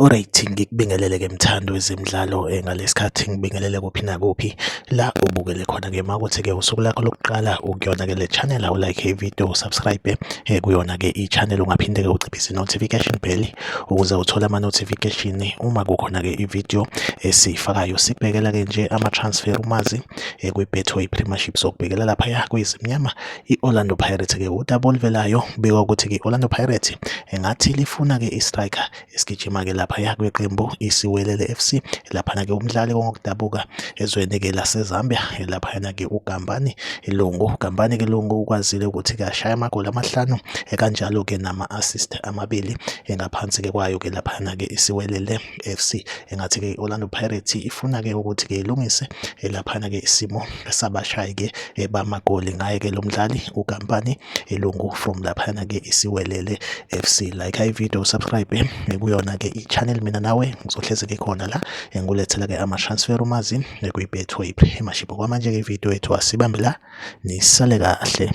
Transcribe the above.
Alright, ngikubingelele-ke mthandi wezemidlalo ngalesikhathi ngibingelele kuphi nakuphi la ubukele khona-ke makuthi-ke usuku lakho lokuqala ukuyona-ke le channel awulike i-video usubscribe kuyona-ke i-channel ungaphinde-ke uciphise i-notification bell ukuze uthole ama-notification uma kukhona-ke i-video esiyifakayo. Sikubhekela-ke nje ama-transfer umazi kwi-Betway Premiership, sokubhekela laphaya kwezimnyama i-Orlando Pirates-ke udaba oluvelayo kubikwa ukuthi-ke i-Orlando Pirates engathi lifuna-ke i-striker esigijima-ke laphaya kweqembu iSiwelele FC laphana-ke umdlali ongokudabuka ezweni-ke laseZambia laphayana-ke uGambani Lungu. UGambani-ke Lungu ukwazile ukuthi-ke ashaye amagoli amahlanu kanjalo-ke nama-assist amabili ngaphansi-ke kwayo-ke laphayana-ke iSiwelele FC. Engathi-ke i-Orlando Pirates ifuna-ke ukuthi-ke ilungise laphana-ke isimo sabashayi-ke bamagoli ngaye-ke lo mdlali uGambani Ilungu from laphana ke iSiwelele FC. Like i-video, subscribe kuyona ke i-channel, mina nawe ngizohleze ngikhona la ngilethela ke ama-transfer umazi kwi-Betway Premiership. Kwamanje ke i-video yethu asibambe la, nisale kahle.